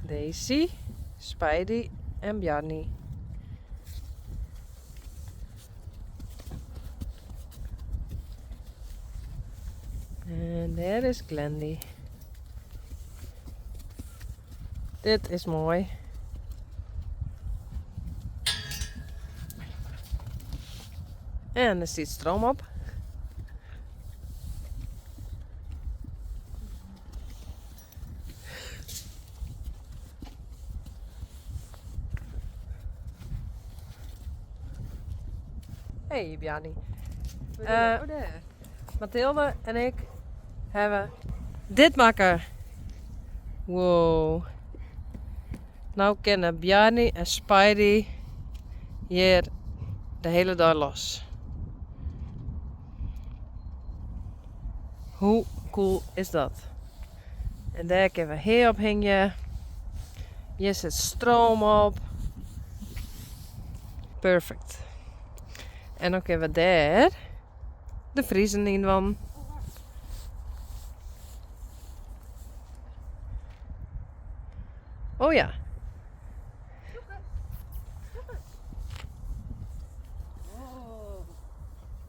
Daisy, Spidey en Bjarni. En dêr is Glendy. Dit is moai. En der stiet stroom op. Hey Bjarni. Mathilde en ik hawwe dit makke. Wow. No kinne Bjarni en Spidey hjir de hiele dei los. Hoe cool is dat? En dêr kinne we hea op hingje. Hjir sit stroom op. Perfect. En dan kinne we dêr de friezen yn dwaan. Oh ja.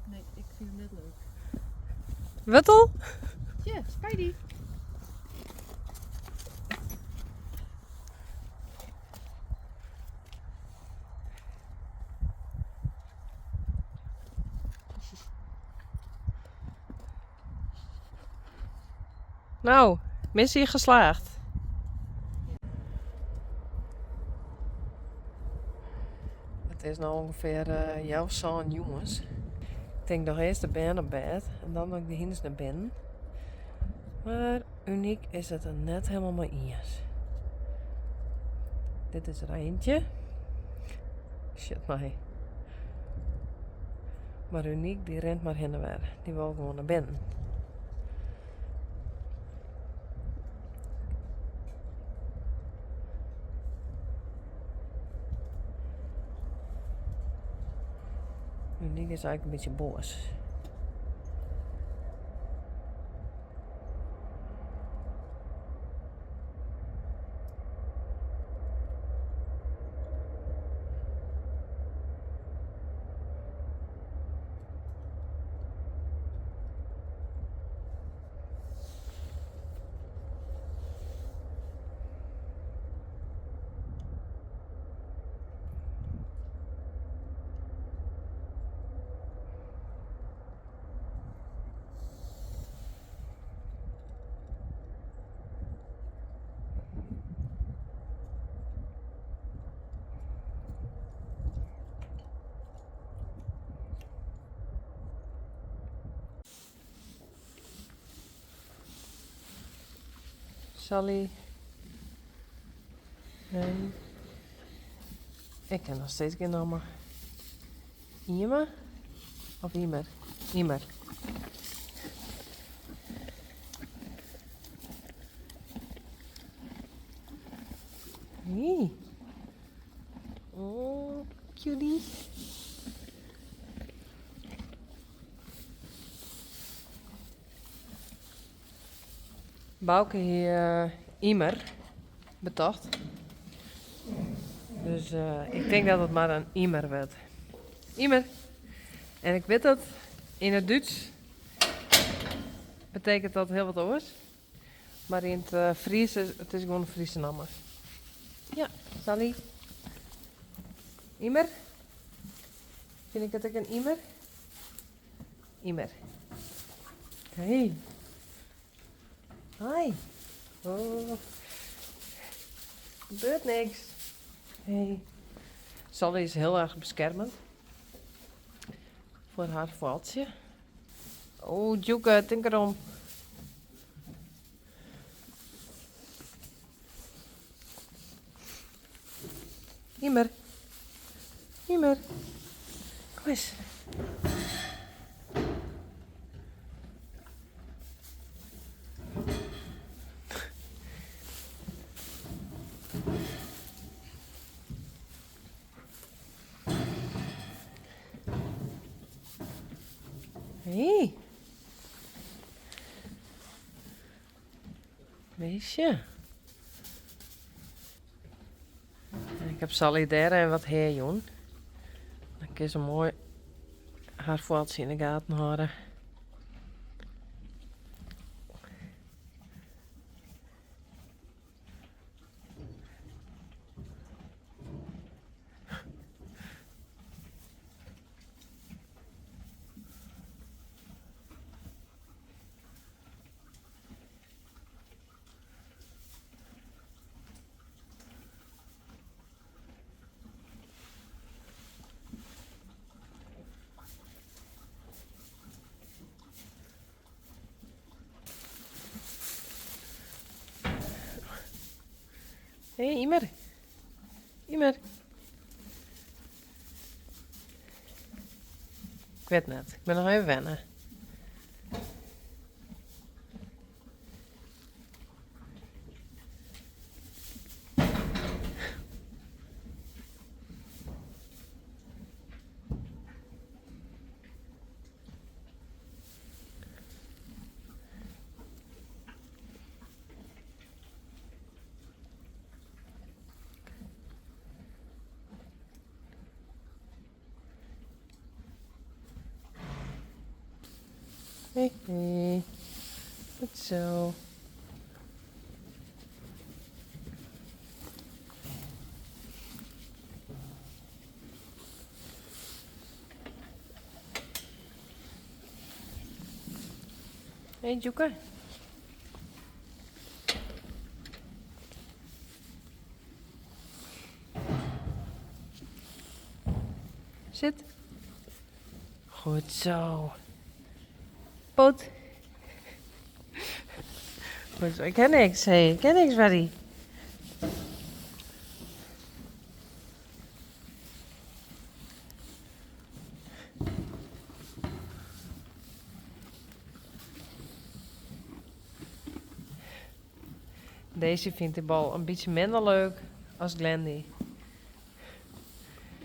Nee, ik fyn him net leuk. Wurtel? Ja, Spidey. Nou, missie geslaagd. It is no ûngefear healwei sân jûns. Ik tink noch earst de bern op bêd en dan noch de hynders nei binnen. Mar Uniek is it der net helemaal mei iens. Dit is Reintje. Sjocht my. Mar Uniek dy rint mar hinne wer. Dy wol gewoan nei binnen. Uniek is eigentlik in bytsje boas. Sally. En ik ken noch steeds gjin namme. Ieme of Imer? Imer. Hey. Oh, cutie. Bauke hie Imer betocht. Dus ik tink dat it mar in Imer wurdt. Imer! En ik wit dat yn it Dútsk betekent dat hiel wat oars. Mar yn it Frysk is it is gewoan in Fryske namme. Ja, Sally. Imer. Fyn ik it ek in imer? Imer. Hey. Hi. Oh. Gebeurt niks. Hey. Sally is hiel erch beskermend foar har foaltsje. Oh, Djoeke, tink derom. Imer. Imer. Kom ris. Hey. Meisje. Ik ha Sally dêr even wat hea jûn. Dan kin se moai har foartsje yn de gaten hâlde. Hé, Ymer. Ymer. Ik wit net. Ik bin noch even wenne. Hey, hey. Goed zo. Hey, Djoeke. Zit. Goed zo. Poot. Goed zo. Ik ken niks, hey. Ik ken niks, Barry. Daisy vindt de bal een beetje minder leuk als Glendy.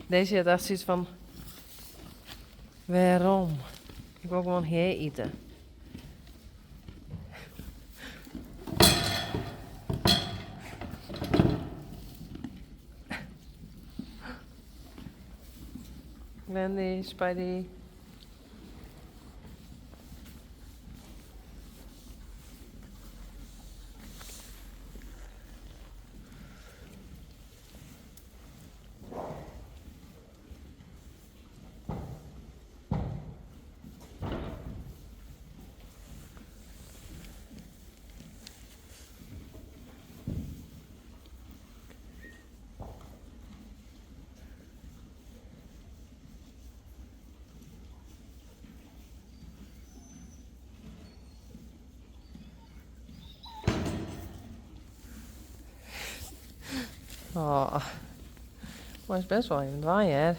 Daisy had echt zoiets van... Waarom? Ik wil gewoon hier eten. Glendy, Spidey. Oh, maar is best wel even dwaaien, hè?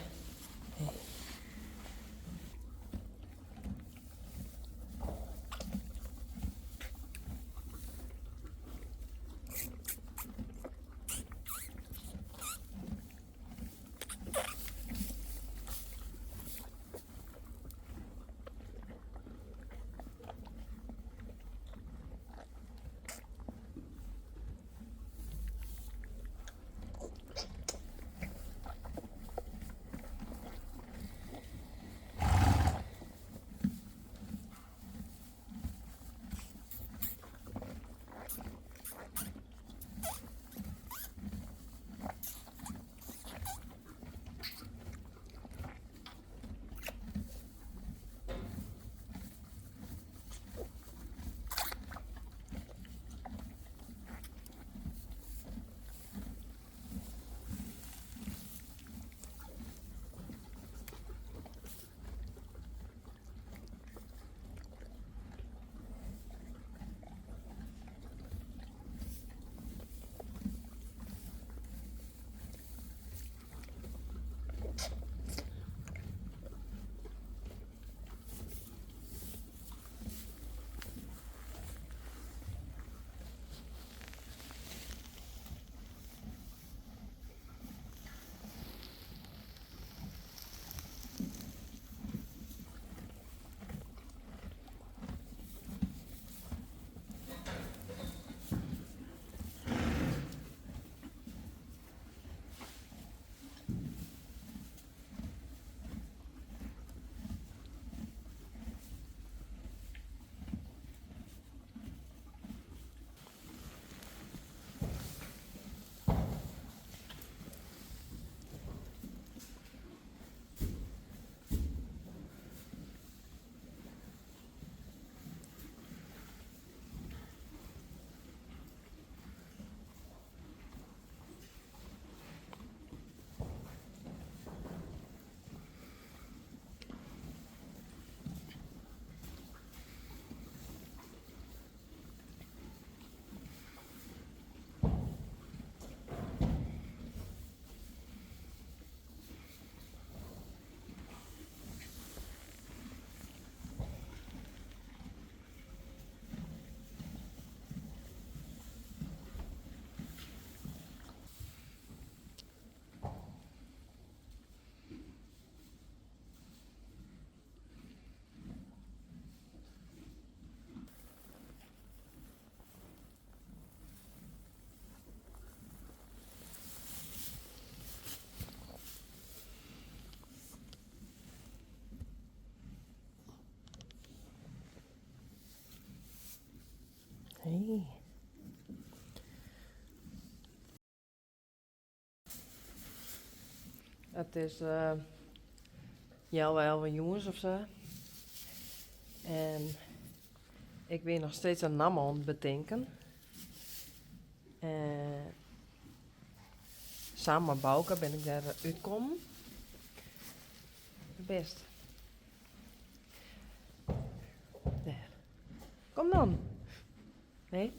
It is healwei alven jûns of sa. En ik wie noch steeds in namme oan it betinken. En samen mei Bouke bin ik dêr útkommen. Bist. Dêr. Kom dan. Nee?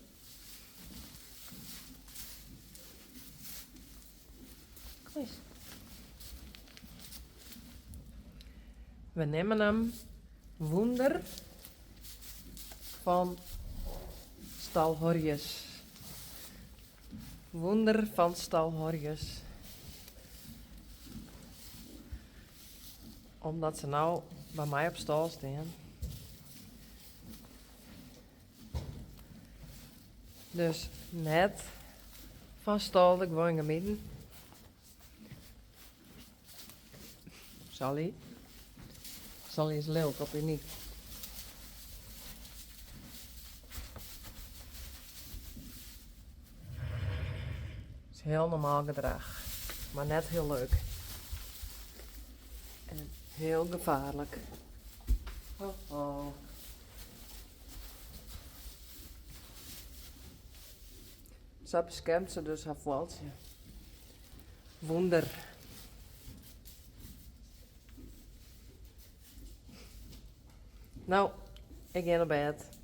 Kom eens. We nemen hem Wûnder fan Stal Horjus. Wûnder fan Stal Horjus. Omdat se no by my op stâl stean. Dus net fan stâl de Goaiïngamieden. Sally. Sally is lilk op Uniek. Is hiel normaal gedrach, mar net hiel leuk. En hiel gefaarlik. Ho ho. Sa beskermt se dus har foaltsje. Wûnder. No, ik gean op bêd.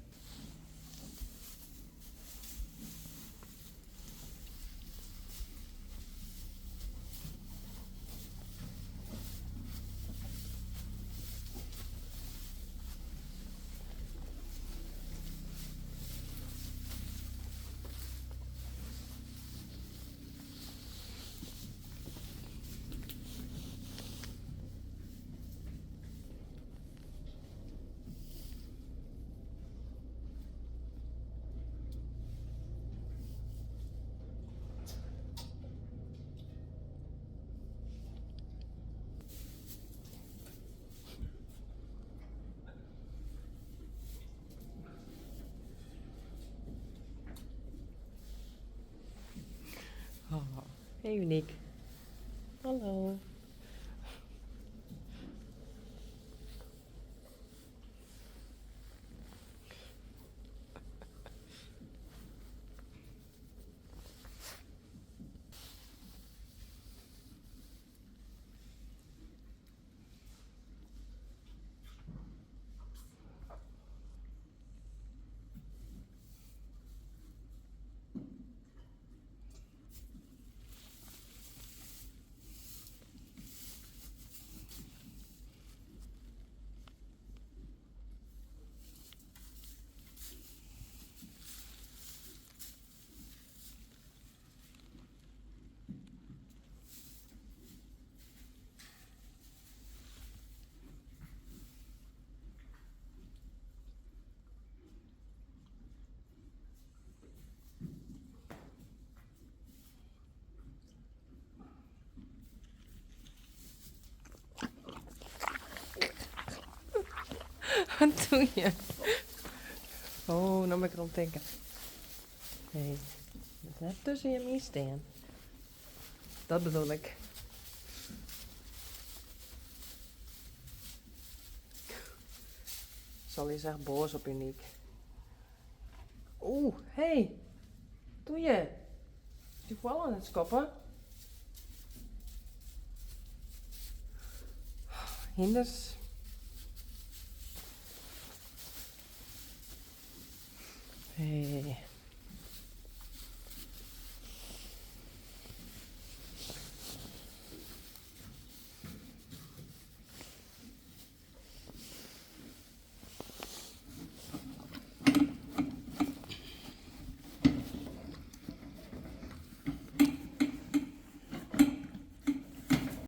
Hey Uniek. Hallo. Wat doe je? Oh, no moat ik derom tinke. Nee, moat net tusken jim yn stean. Dat bedoel ik. Sally is echt boas op Uniek. Oeh, hey. Doe je? Is dy foal oan it skoppen? Hynders. Hey.